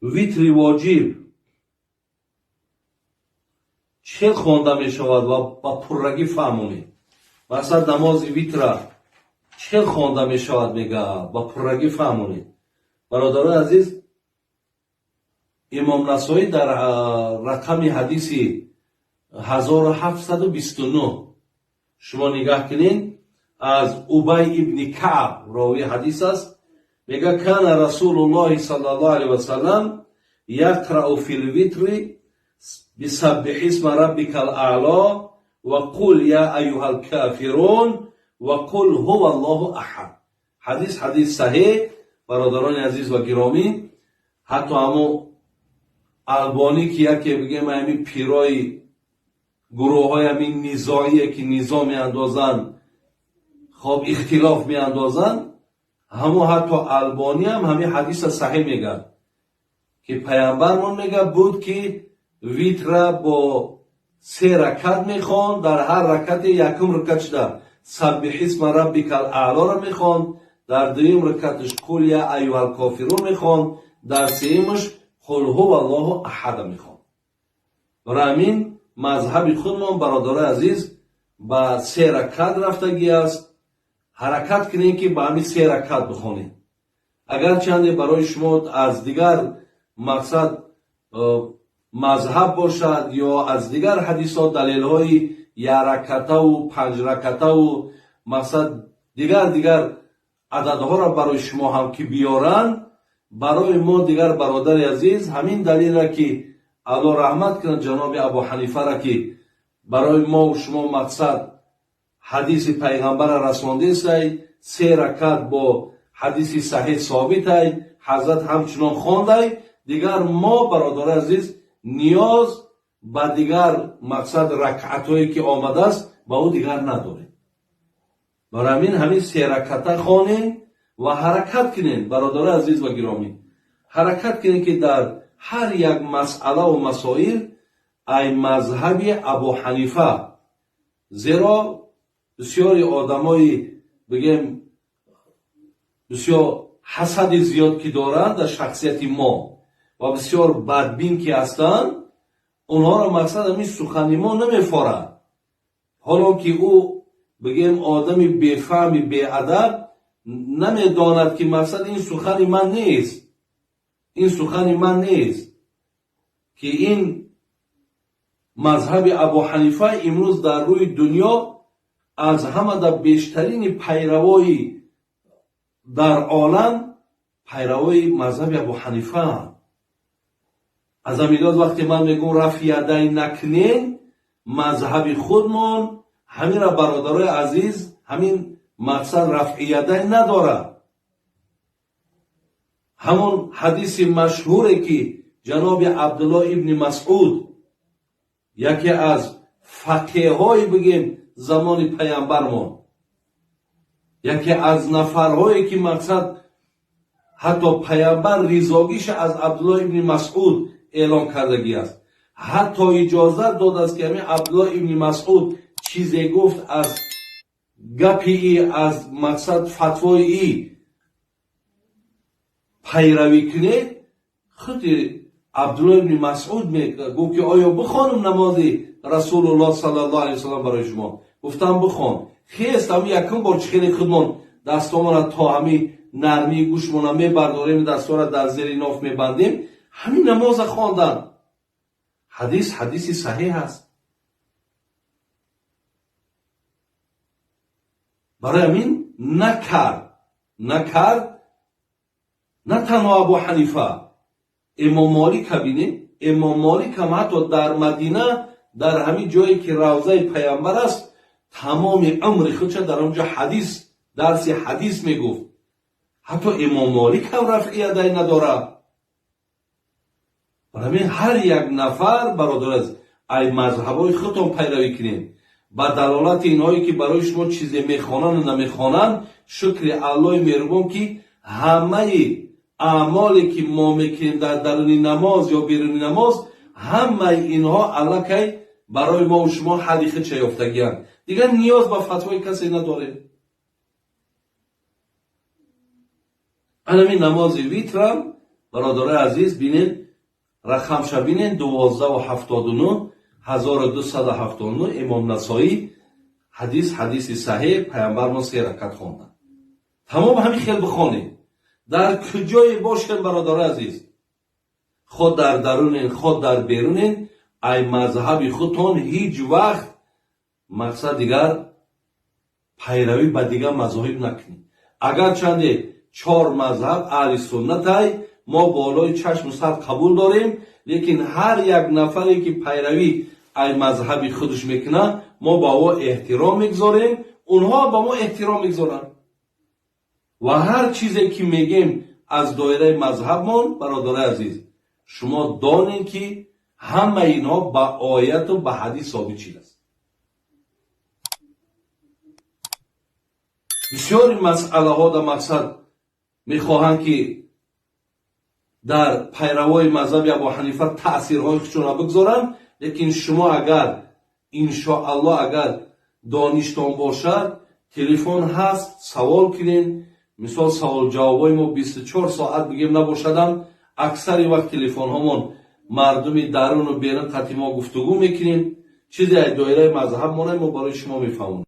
Витри воҷиб чӣ хел хонда мешавад ва ба пуррагӣ фаҳмонед. Мақсад, намози витра чӣ хел хонда мешавад, мега, ба пуррагӣ фаҳмонед. Бародарои азиз, Имом Насоӣ дар рақами ҳадиси 1729, шумо нигаҳ кунед, аз Убай ибни Каъб ровии ҳадис аст, мега: «كان رسول الله صلى الله عليه وسلم يقرأ في الوتر بسبح اسم ربك الأعلى وقل يا أيها الكافرون وقل هو الله أحد». Ҳадис, ҳадис саҳеҳ, бародарони азиз ва гиромӣ. Ҳатто ҳамо Албонӣ, ки яке бигем ҳамин пирои гурӯҳҳои ҳамин низоие, ки низо меандозанд, хоб, ихтилоф меандозанд, ҳамо ҳатто Албонӣ ҳам ҳамин ҳадиса саҳеҳ мегӯяд, ки паямбармон мега буд, ки витра бо се ракат мехонд, дар ҳар ракате якум ракат шуда سبح اسم ربك الأعلى ро мехонд, дар дуюм ракаташ قل يا أيها الكافرون мехонд, дар сеюмаш قل هو الله أحد мехонд. Барои ҳамин мазҳаби худмон, бародарои азиз, ба се ракат рафтагӣ аст. Ҳаракат кунем, ки ба ҳамин се ракат бихонем. Агарчанде барои шумо аз дигар мақсад мазҳаб бошад ё аз дигар ҳадисҳо далелҳои якракатаву панҷракатаву мақсад дигар дигар ададҳоро барои шумо ҳам ки биёранд, барои мо дигар, бародари азиз, ҳамин далелра, ки Алло раҳмат кунад ҷаноби Абу Ҳанифара, ки барои мову шумо мақсад ҳадиси пайғамбара расондесай, се ракат бо ҳадиси саҳеҳ собитай, ҳазрат ҳамчунон хондай. Дигар мо, бародари азиз, ниёз ба дигар мақсад ракъатҳое ки омадааст, ба ӯ дигар надорем. Барои ҳамин ҳамин се раката хонем ва ҳаракат кунем, бародари азиз ва гиромӣ, ҳаракат кунем, ки дар ҳар як масъалаву масоил ай мазҳаби Абу Ҳанифа, зеро бисёри одамои бигем бисёр ҳасади зиёд ки доранд дар шахсияти мо ва бисёр бадбин ки ҳастанд, онҳоро мақсад ҳамин сухани мо намефорад. Ҳоло ки ӯ бигем одами бефаҳми беадаб намедонад, ки мақсад ин сухани ман нест, ин сухани ман нест, ки ин мазҳаби Абу Ҳанифа имрӯз дар рӯи дунё аз ҳамада бештарини пайравои дар олам пайравои мазҳаби Абу Ҳанифаанд. Аз ҳамин вақте ман мегӯм рафъи ядайн накунен, мазҳаби худмон ҳамира, бародарои азиз, ҳамин мақсад рафъи ядайн надорад. Ҳамон ҳадиси машҳуре, ки ҷаноби Абдулло ибни Масъуд, яке аз фақеҳҳои бигем замони паямбармон, яке аз нафарҳое, ки мақсад ҳатто паямбар ризогиша аз Абдулло ибни Масъуд эълон кардагӣ аст, ҳатто иҷозат додааст, ки ҳамин Абдулло ибни Масъуд чизе гуфт, аз гапи и, аз мақсад фатвои и пайравӣ кунед. Худи Абдулло ибни Масъуд гуфт, ки оё бихонам намози Расулуллоҳ صلى الله عليه وسلم барои шумо? Гуфтам: «Бихон». Хест, ҳами якум бор чӣ хеле худмон дастомона то ҳами нармии гӯшмона мебардорем, дастора дар зери ноф мебандем, ҳамин намоза хондан. Ҳадис, ҳадиси саҳеҳ аст. Барои ҳамин накард. На танҳо Абу Ҳанифа, Имом Молика бинед. Имом Молик ҳам ҳатто дар Мадина, дар ҳамин ҷое ки равзаи паямбар аст, тамоми умри худша дар он ҷо ҳадис, дарси ҳадис мегуфт. Ҳатто Имом Молик ҳам рафъи ядайн надорад. Барои ҳамин ҳар як нафар, бародар, аз ай мазҳабҳои худтон пайравӣ кунед. Ба далолати инҳое, ки барои шумо чизе мехонанду намехонанд, шукри Аллоҳи меҳрубон, ки ҳамаи аъмоле, ки мо мекунем дар даруни намоз ё беруни намоз, ҳамаи инҳо аллакай барои мову шумо ҳалли худша ёфтагианд. Дигар ниёз ба фатвои касе надорем. Анамин намози витрам, Бародарои азиз, бинед, рақамша бинед: 1279, 1279. Имом Насоӣ, ҳадис, ҳадиси саҳеҳ. Паямбармон се ракат хонданд, тамом. Ҳамин хел бихонед, дар куҷое бошед, бародарои азиз, хо дар дарунен, хо дар берунен, ай мазҳаби худтон ҳеҷ вақт, мақсад, дигар пайравӣ ба дигар мазоҳиб накунед. Агарчанде чор мазҳаб аҳли суннатай, мо болои чашму сар қабул дорем, лекин ҳар як нафаре ки пайравӣ ай мазҳаби худаш мекунад, мо ба ӯ эҳтиром мегузорем, онҳо ба мо эҳтиром мегузоранд. Ва ҳар чизе ки мегем аз доираи мазҳабмон, бародарои азиз, шумо донед, ки ҳамаи инҳо ба ояту ба ҳадис собит шидааст. Бисёри масъалаҳо дар, мақсад, мехоҳанд, ки дар пайравои мазҳаби Абу Ҳанифа таъсирҳои худшонро бигзоранд, лекин шумо агар, иншоаллоҳ, агар доништон бошад, телефон ҳаст, савол кунед. Мисол, саволҷавобҳои мо 24 соат бигем набошадам, аксари вақт телефонҳомон мардуми даруну берун қати мо гуфтугӯ мекунем. Чизе аз доираи мазҳаб монад, мо барои шумо мефаҳмонем.